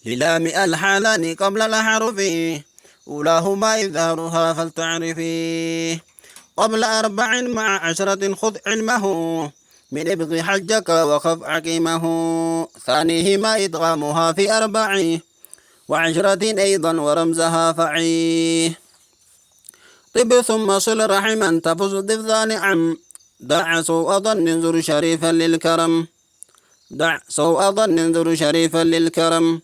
للام الحالان قبل الأحرف، أولاهما إظهارها فلتعرفي. قبل 4 مع 10 خذ علمه، من ابغ حجك وخف عقيمه. ثانيهما إدغامها في 24 أيضا ورمزها فعي. طب ثم صل رحما تفز ضف نعم، دع سوء ظن انظر شريفا للكرم. دع سوء ظن انظر شريفا للكرم.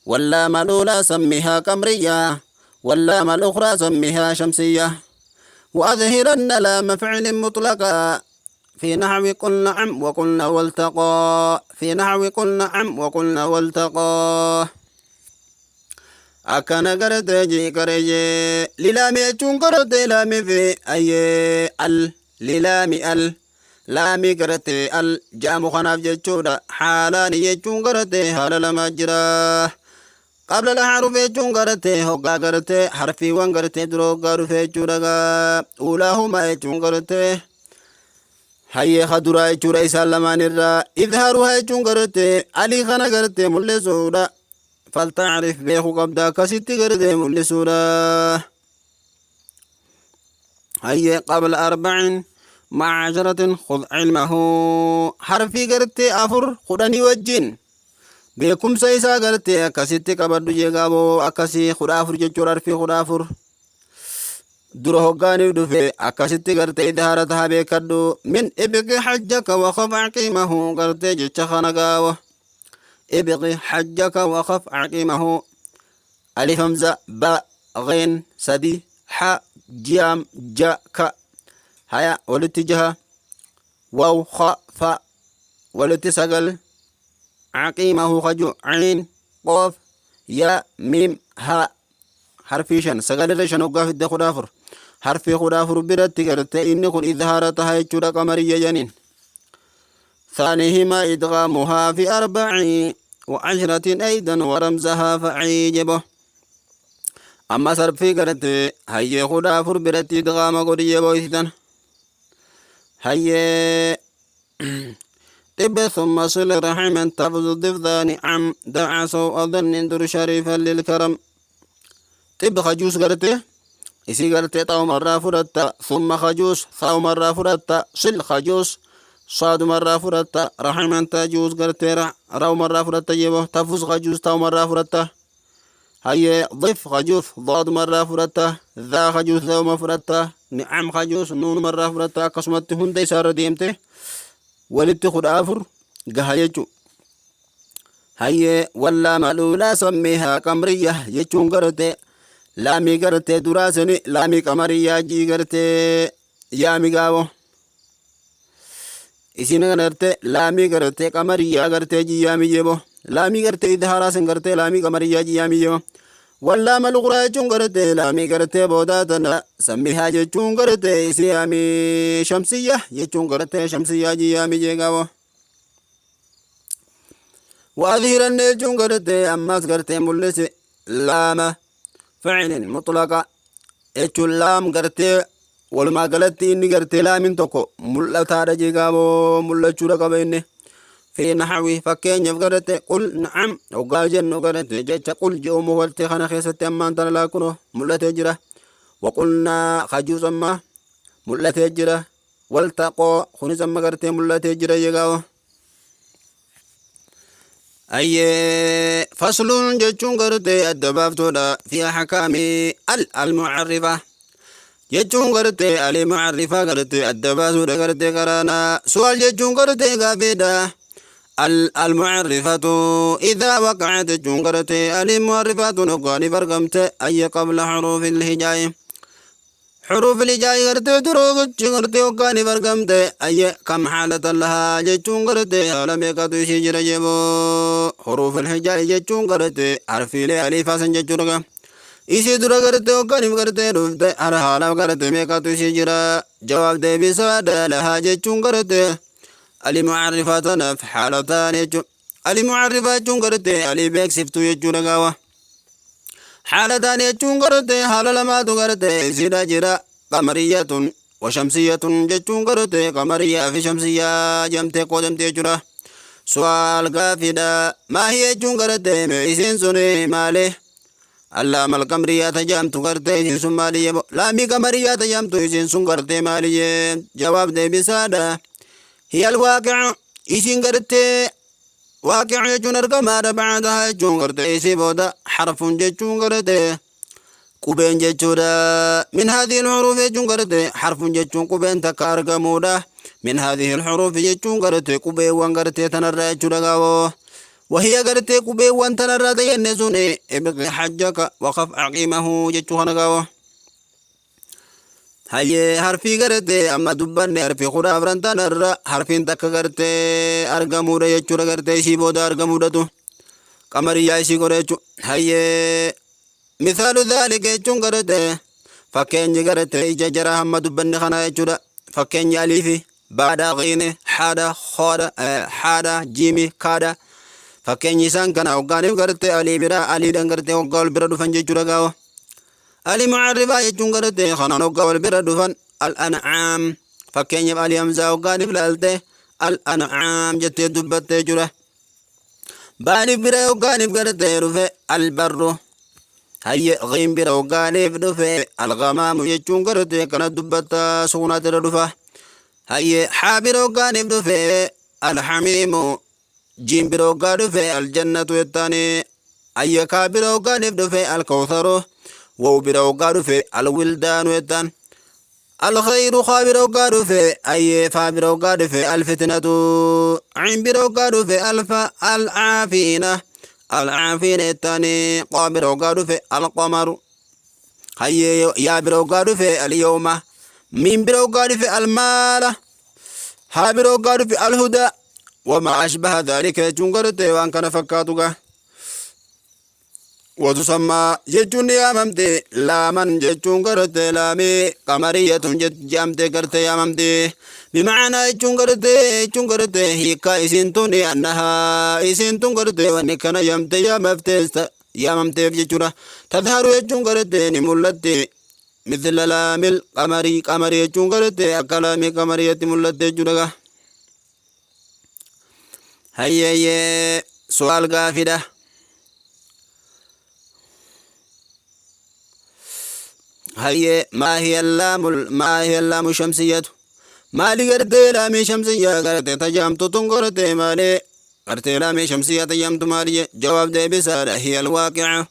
واللام الأولى سمها قمرية، واللام الأخرى سمها شمسية. وأظهرن لام فعل مطلقا في نحو قل نعم وقلنا والتقى، في نحو قل نعم وقلنا والتقى. Akkana gartee jiikareeyye lilaami jechuun gartee laami fi ayyee al lilaami al laami gartee al jaamu kanaaf jechuudha. Haalaani jechuun gartee haala lama jira. Qabla laharuuf jechuun gartee hoggaa gartee harfiiwwan gartee dura hoggaa dhufe jechuudha. Ulaahumaa jechuun gartee hayyee kaduraa jechuudha isaan lamaan irraa. Idhaaruhaa jechuun gartee alii kana gartee mul'isuudha. فلتعرف بيخو قبدا كستي قردي ملسولا. هيا قبل 4 مع 10 خذ علمه. حرفي قرتي أفر خدني وجين بيكم سيسا قرتي أكستي قبردو جيغابو أكسي خد أفر جيجور حرفي خد أفر دره قاني دفي أكستي قرتي إدهارتها بيكدو. من إبقي حجك وخف عقيمه قرتي جيتشخنقاوه. ابغي حجك وخف عقيمه. ألف همزة باء غين سدي ح جيم جا ك هيا والاتجاه واو خ ف والاتسقل عقيمه خجو عين قاف يا ميم ها حرفي شن سقل رشن وقاف الد خدافر حرفي خدافر برت قرت إن كن إظهارتها يجرى قمرية جنين. ثانيهما إدغامها في 24 أيضا ورمزها فعيجبه. أما صرفي قرت هيا خدافر برت إدغام قرية بويثا هيا طب ثم صل رحما تفز ضف نعم دع سوء ظن در شريفا للكرم. طب خجوس قرت إسي قرت طاو مرة فرت ثم خجوس ثاو مرة فرت صل خجوس صاد مرة فرت رحما تجوز قرت راو مرة فرت جيبه تفز خجوس تاو مرة فرت هيا ضف خجوس ضاد مرة فرت ذا خجوس ذا مرة نعم خجوس نون مرة فرت قسمت هندي سار ديمته ولدت خد أفر قهيجو. هيا ولا ملولا سميها قمرية يجون قرت لامي قرت دراسني لامي قمرية جي قرت يامي قاو إسين قرت لامي قرت قمرية قرت جي يامي جيبو لامي قرت إدهاراسن قرت لامي قمرية جي يامي جيبو ولا ملغرا جون قرت لامي قرت بوداتنا سميها جون قرت إسيامي شمسية يجون قرت شمسية جي يامي جيقاو. وأظهر جون قرت أماس قرت ملس لام فعل مطلقة يجون لام قرت ولما قالت إني قرت لام تكو ملتا رجيقاو ملتشورا قبيني في نحوي فكين يفقرت قل نعم وقال جن قرت جت قل جو مولت خنا خيست أما أنت لا كنو ملت جرة وقلنا خجوز أما ملت جرة والتقوا خنز أما قرت ملت جرة يقاو. أي فصل جتشون قرت الدبافتودا في أحكام المعرفة جتشون قرت المعرفة قرت الدبافتودا قرت قرانا سؤال جتشون قرت قافيدا المعرفة إذا وقعت جنقرت المعرفة نقاني فرقمت أي قبل حروف الهجاء حروف الهجاء قرت دروغ جنقرت وقاني فرقمت أي كم حالة لها جنقرت لم يكد شجر جبو حروف الهجاء جنقرت حرفي لألف سنجرق إسي درغرت وقاني فرقمت رفت على حالة قرت ميكد شجر جواب دي بسادة لها جنقرت المعرفة في حالتان يجو المعرفة جنقرت علي بيكسفتو يجو لقاوة حالتان يجو حال لما تقرت سيدا جرا قمرية وشمسية جنقرت قمرية في شمسية جمت قدمت جرا. Su'aal gaafidha. Maahi jechuun gartee mee isiin suni maali? Allaamal qamriyyaa tajaamtu gartee isiin sun maaliyye? Laamii qamariyyaa tajaamtu isiin sun gartee maaliyye? Jawaab deebisaadha. Hiyal waaqicu isiin gartee waaqicu jechuun argamaadha. Bacdahaa jechuun gartee isii booda harfun jechuun gartee qubeen jechuudha. Min haadhihi alhuruuf jechuun gartee harfun jechuun qubeen takka argamuudha. Min haadhihi alhuruuf jechuun gartee qubeewwan gartee tanarraa jechuudha gaawoo. Wahiya gartee qubeewwan tanarraa ta'enne sun ibqi hajjaka waqaf aqimahu jechuu kana gaawoo. Hayyee, harfii gartee amma dubbanne harfii 14 tanarra harfiin takka gartee argamuudha jechuudha, gartee isii booda argamuudhatu qamariyyaa isii godha jechuudha. Hayyee, mithaalu dhaalika jechuun gartee fakkeenyi gartee ija jara hamma dubbanne kana jechuudha. Fakkeenyi aliifi baadha, qiine, haadha, hoodha, haadha, jiimi, kaadha. Fakkeenyi isaan kana hoggaaniif gartee alii bira aliidhaan gartee hoggaa ol bira dhufan jechuudha gaawa. Ali mu'arrifaa jechuun gartee kanaan hoggaa wal bira dhufan al-an'aam, fakkeenyaaf ali hamzaa hoggaaniif laalte al-an'aam jettee dubbattee jechuudha. Baaniif bira hoggaaniif gartee dhufe al-barru. Hayye, qiin bira hoggaaniif dhufe al-ghamaamu jechuun gartee kana dubbatta, sukunaatti irra dhufa. Hayye, haa bira hoggaaniif dhufe al-hamiimu. Jiin bira hoggaa dhufe aljannatu jettaani. Hayye, kaa bira hoggaaniif dhufe alkawtharu. Wow bira hoggaa dhufe alwildaanu jettaan. Alkhayru kaa bira hoggaa dhufe, hayyee, faa bira hoggaa dhufe alfitnatu. Ciin bira hoggaa dhufe alfa alcaafiina alcaafiina jettaani. Qaa bira hoggaa dhufe alqamaru. Hayyee, yaa bira hoggaa dhufe alyawma. Miin bira hoggaa dhufe almaala. Haa bira hoggaa dhufe alhudaa. Wamaa ashbaha dhaalika jechuun gartee waan kana fakkaatu gaa. Watusammaa jechuun ni yaamamte laaman jechuun gartee laamii qamariyatun jedhamte gartee yaamamte. Bimaanaa jechuun gartee hiikkaa isiin tun annahaa isiin tun gartee wanni kana yaamte yaamamteef jechuudha. Tadharu jechuun gartee ni mul'atti. Mithla laamil qamarii, qamarii jechuun gartee akka laamii qamariyatti mul'atte jechuudha gaa. Hayyeeyyee, su'aal gaafidha. Hayyee, maa hiya laamu shamsiyyatu, maali gartee laamii shamsiyyaa gartee tajaamtu tun gartee maali, gartee laamii shamsiyyaa tajaamtu maali? Jawaab deebisaadha. Hiya alwaaqi'a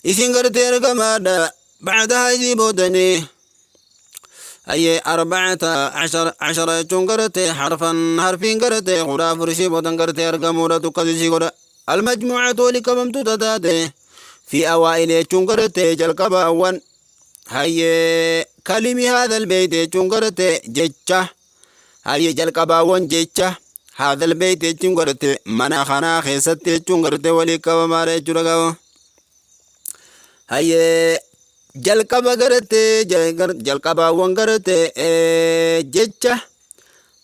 isin gartee argamaadha. Bacdahaa isii boodanii, hayyee, 14 jechuun gartee harfan harfiin gartee 14 isii boodan gartee argamuudha tukkas isii godha. Almajmuucatu wali qabamtu tataate fi awaa'il jechuun gartee jalqabaawwan, hayyee, kalimi haadha albeeyt jechuun gartee jecha, hayyee, jalqabaawwan jecha haadha albeeyt jechuun gartee mana kanaa keessatti jechuun gartee walii qabamaadha jechuudha qaba. Hayyee, jalqaba gartee jalqabaawwan gartee jecha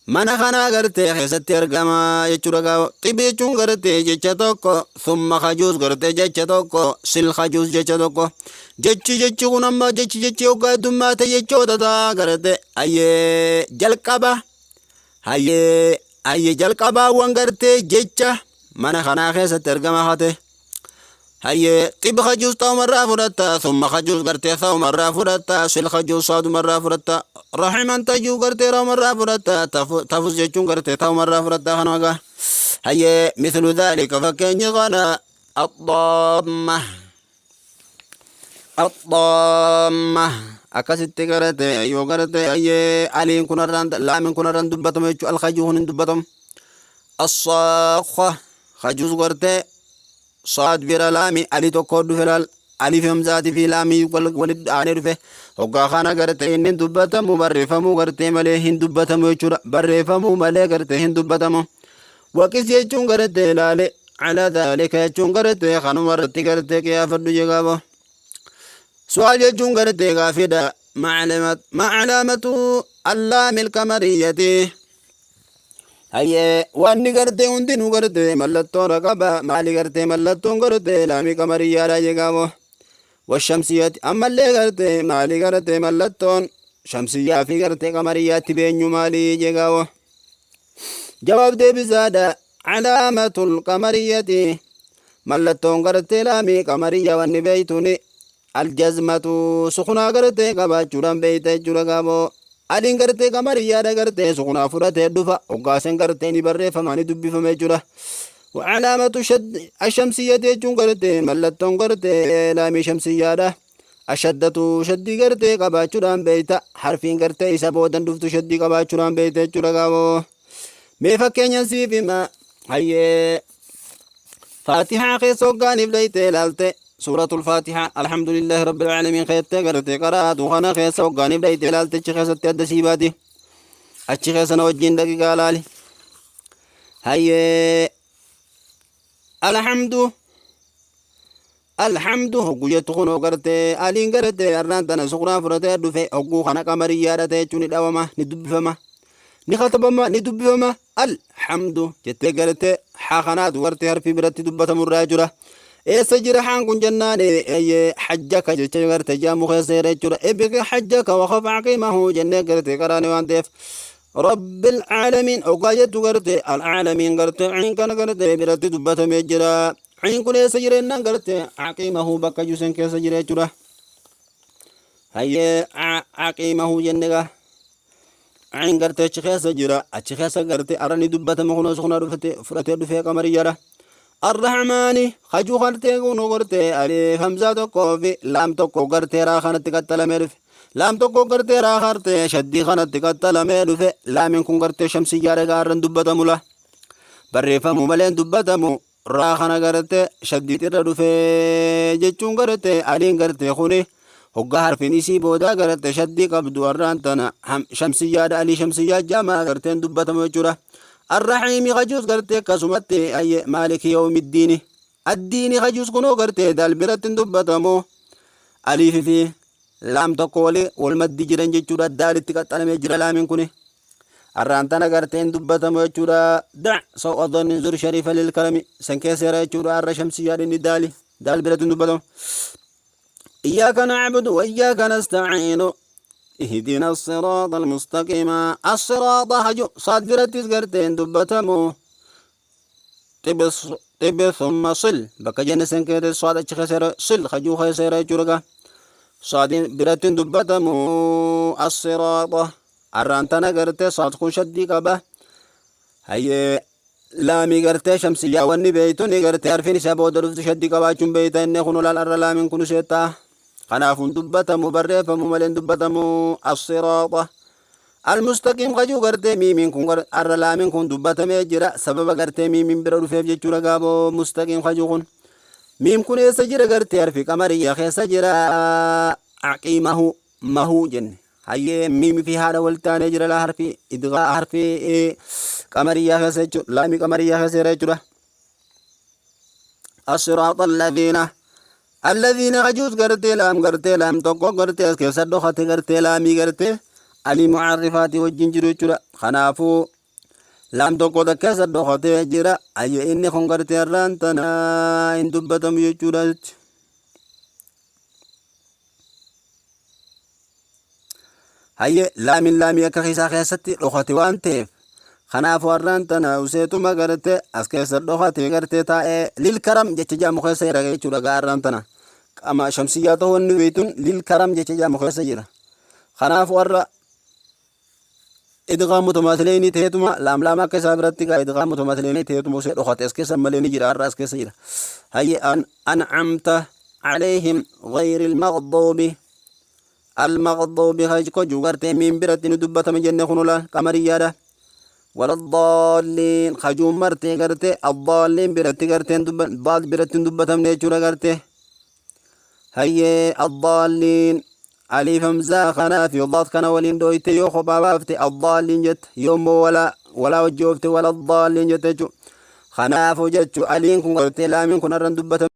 mana kanaa gartee keessatti argama jechuudha gaafa. Xibi jechuun gartee jecha tokko, summa kajuus gartee jecha tokko, sil kajuus jecha tokko. Jechi kun amma jechi hoggaa heddummaate jechoota ta'a gartee. Hayyee, jalqaba, hayyee, jalqabaawwan gartee jecha mana kanaa keessatti argama hate. Hayyee, xib kajuus ta'umarraa fudhatta, summa kajuus gartee sa'umarraa fudhatta, sil kajuus saadumarraa fudhatta, rahiman tajuu gartee ra'umarraa fudhatta, tafus jechuun gartee ta'umarraa fudhatta kanuma gaa. Hayyee, mithlu dhaalika fakkeenyi kana axxaamma axxaamma akkasitti gartee yoo gartee, hayyee, aliin kunarraan laamin kunarraan dubbatamu jechuu, alkajuu kun hin dubbatamu. Assaakha kajuus gartee saad bira laami ali tokko dhufe laal, alif hamzaatii fi laamii walitti aanee dhufe hoggaa kana gartee inni hin dubbatamu, barreeffamuu gartee malee hin dubbatamu jechuudha, barreeffamuu malee gartee hin dubbatamu. Waqis jechuun gartee laale ala dhaalika jechuun gartee kanuma irratti gartee qiyaafadhu jegaabo. Su'aal jechuun gartee gaafidha. Ma calaamatu allaami alqamariyyati? Hayyee, wanni gartee hundinuu gartee mallattoon qaba. Maali gartee mallattoon gartee laamii qamariyyaadha jegaamo? Washamsiyyati ammallee gartee maali gartee mallattoon shamsiyyaa fi gartee qamariyyaatti beenyu maali jegaamo? Jawaab deebisaadha. Calaamatul qamariyyati, mallattoon gartee laamii qamariyya wanni beeytuuni aljazmatu, sukunaa gartee qabaachuudhaan beeyta jechuudha. Gaaboo adiin gartee qamariyyaadha gartee sukunaa fudhatee dhufa, hoggaasen gartee ni barreeffama, ni dubbifama jechuudha. Wacalaamatu ashamsiyyati jechuun gartee mallattoon gartee laamii shamsiyyaadha. Ashaddatu, shaddii gartee qabaachuudhaan beeyta, harfiin gartee isa boodan dhuftu shaddii qabaachuudhaan beeyta jechuudha. Gaaboo mee fakkeenyan siif hima. Hayyee, faatihaa keessa hoggaaniif dhaytee ilaalte, suuratul faatihaa alhamdulillahi rabbil aalamiin keettee gartee qaraatu kana keessa hoggaaniif dhaytee ilaalte, achi keessatti adda sii baati. Achi keessa na wajjin daqiiqaa laali. Hayyee, alhamdu alhamdu hogguu jettu kunoo gartee aliin gartee arraan tana suqraa fudhatee dhufe. Hogguu kana qamariyyaadha ta'e jechuun ni dhawama, ni dubbifama, ni katabama, ni dubbifama. Alhamdu jettee gartee haa kanaatu gartee harfii biratti dubbatamu irraa jira. Eessa jira haan kun jennaan, eeyyee, hajjaka jecha gartee jaamu keessa jira jechuudha. Ibqi hajjaka waqaf aqimahu jennee gartee qaraane waan ta'eef, rabbil caalamiin hoggaa jettu gartee alcaalamiin gartee ciin kana gartee biratti dubbatamee jira. Ciin kun eessa jira jennaan, gartee aqimahu bakka jusen keessa jira jechuudha. Hayyee, aqimahu jenne gaa ciin gartee achi keessa jira. Achi keessa gartee arra ni dubbatama, kunoo sukuna dhufate fudhatee dhufee qamariyyaadha. Arrahmaani hajuu gartee kunoo gartee alif hamzaa tokkoo fi laam tokko gartee raa kanatti qaxxalamee dhufe. Laam tokko gartee raa gartee shaddii kanatti qaxxalamee dhufe. Laamiin kun gartee shamsiyyaadha gaarran dubbatamu la. Barreeffamu malee dubbatamu. Raa kana gartee shaddiit irra dhufe jechuun gartee aliin gartee kuni hoggaa harfiin isii boodaa gartee shaddii qabdu arraan tana shamsiyyaadha, alii shamsiyyaa jaamaa garteen dubbatamu jechuudha. Arrahiimi kajuus gartee akkasumatti ayye maaliki yawmiddiini addiini kajuus kunoo gartee daal biratti hin dubbatamu, aliif fi laam tokko wali wal maddi jiran jechuudha. Daalitti qaxxalamee jira laamiin kuni. Arraan tana gartee hin dubbatamu jechuudha. Da saw adhanni zur sharifa lil karami san keessa jira jechuudha. Arra shamsiyyaa inni daali daal biratti hin dubbatamu. إياك نعبد وإياك نستعين اهدنا الصراط المستقيم. الصراط هجو صاد برتس قرتين دبتمو طب طب ثم صل بك جنسن كده صاد خسر صل خجو خسر جرقة صاد برتين دبتمو. الصراط arraan tana gartee saad kun shaddii qaba. Hayyee, laamii gartee shamsiyyaa wanni beeytuni gartee harfiin isaa booda dhuftu shaddii qabaachuun beeyta. Inni kun olaal arra laamiin kun seettaa kanaafun dubbatamu, barreeffamu malee hin dubbatamu. Assiraaxa almustaqiim kajuu gartee miimiin kun arra laamiin kun dubbatamee jira, sababa gartee miimiin bira dhufeef jechuudha. Gaaboo mustaqiim kajuu kun miim kun eessa jira? Gartee harfi qamariyyaa keessa jira. Aqiimahu mahuu jenne. Hayyee, miimi fi haadha wal taanee jira laa harfi idgaa harfi qamariyyaa keessa jechuudha, laamii qamariyyaa keessa jira jechuudha. الصراط الذين الذين kajuus gartee laam gartee laam tokko gartee as keessa dhokate gartee laamii gartee alii mucarrifaatii wajjin jiru jechuudha. Kanaafuu laam tokko keessa dhokatee jira. Ayyo, inni kun gartee irraan tana hin dubbatamu jechuudha. Hayyee, laamiin laamii akka keessaa keessatti dhokate waan ta'eef, kanaafuu har'aan tana useetuma gartee as keessa dhokate gartee taa'ee lil karam jecha jedhamu keessa jira jechuudha. Gaa har'aan tana qama shamsiyyaa ta'uu wanni beeytun lil karam jecha jedhamu keessa jira. Kanaafuu har'a idghaam mutamaathileynii ta'eetuma laam laam akka isaa biratti gaa idghaam mutamaathileynii ta'eetuma usee dhokate as keessa malee ni jira, har'a as keessa jira. Hayyee, an an'amta عليهم غير المغضوب المغضوب ko gartee miin biratti ni dubbatama jenne kun ulaal qamariyyaadha. ولا الضالين kajuun martee gartee الضالين biratti gartee daal biratti hin dubbatamne jechuudha gartee. Hayyee, الضالين aliif hamzaa kanaa fi daad kana waliin dhooyte yoo kophaa baafte الضالين jette, yoommoo walaa walaa wajji oofte ولا الضالين jette jechuudha. Kanaafuu jechuu aliin kun gartee laamiin kun har'an dubbatame.